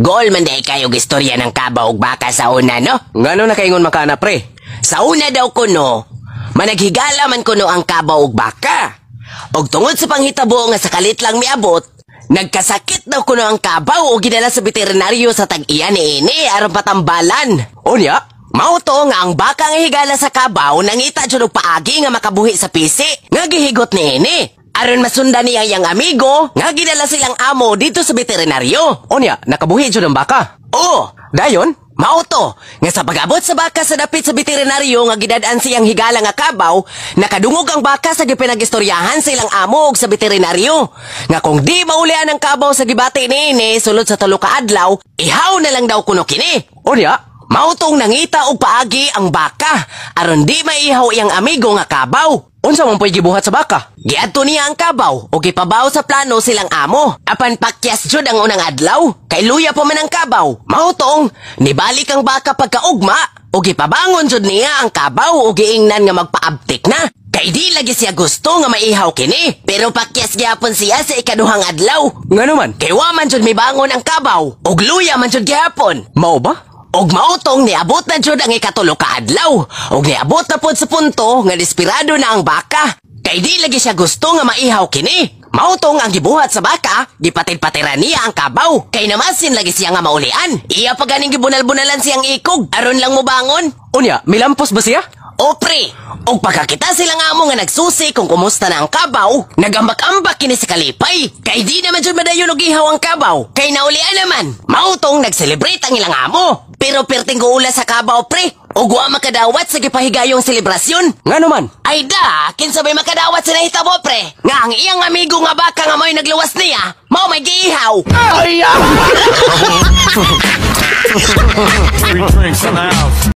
Gol man diay kayo istorya ng kabaw ug baka sa una, no? Ngano nakaingon man ka ana, pre? Sa una daw kuno, managhigala man kuno ang kabaw ug baka. Og tungod sa panghitabo nga sa kalit lang miabot, nagkasakit daw kuno ang kabaw ug gidala sa veterinaryo sa tag-iya niini aron patambalan. Unya? Mao to nga ang baka nga higala sa kabaw nangita jud og paagi nga makabuhi sa pisi nga gihigot niini. Aron masundan niya iyang amigo nga gidala silang amo dito sa veterinaryo. Unya, nakabuhi jud ang baka. Oh, Dayon? Mao to, nga sa pag-abot sa baka sa dapit sa veterinaryo nga gidad-an siyang higala nga kabaw, nakadungog ang baka sa gipinagistoryahan sa ilang amo og sa veterinaryo. Nga kung di maulian ang kabaw sa gibati niini sulod sa 3 ka adlaw, ihaw na lang daw kuno kini. Unya? Mao tong nangita og paagi ang baka aron di maihaw iyang amigo nga kabaw. Unsa man po'y gibuhat sa baka? Giadto niya ang kabaw o gipabaw sa plano silang amo. Apan pakyas jud ang unang adlaw, kay luya pa man ang kabaw. Mao tong nibalik ang baka pagkaugma o gipabangon jud niya ang kabaw o giingnan nga magpaabtik na. Kay di lagi siya gusto nga maihaw kini. Pero pakyas gyapon siya sa ikaduhang adlaw. Ngano man? Kay wa man jud mibangon ang kabaw ug luya man jud gyapon. Mao ba? Og mautong niabot na jud ang 3 ka adlaw. Og niabot na pod sa punto nga desperado na ang baka. Kay di lagi siya gusto nga maihaw kini. Mautong ang gibuhat sa baka, gipatid-patiran niya ang kabaw. Kay namasin lagi siya nga maulian. Iya pa ganing gibunal-bunalan siyang ikog. Aron lang mobangon. Unya, milampos ba siya? O pre, og pagkakita sila nga mo nga nagsusi kung kumusta na ang kabaw, nagambak-ambak kini sa kalipay. Kay di naman jud madayon og ihaw ang kabaw, kay naulian naman. Mautong nag-celebrate ang ilang amo. Pero perting guula sa kabaw, pre, ug wa makadawat sa gipahigayong selebrasyon. Ngano man? Ay da, kinsa bay makadawat sa nahitabo, pre? Nga ang iyang amigo nga baka nga mo'y nagluwas niya, mao may giihaw. Ay! Free drinks in the house.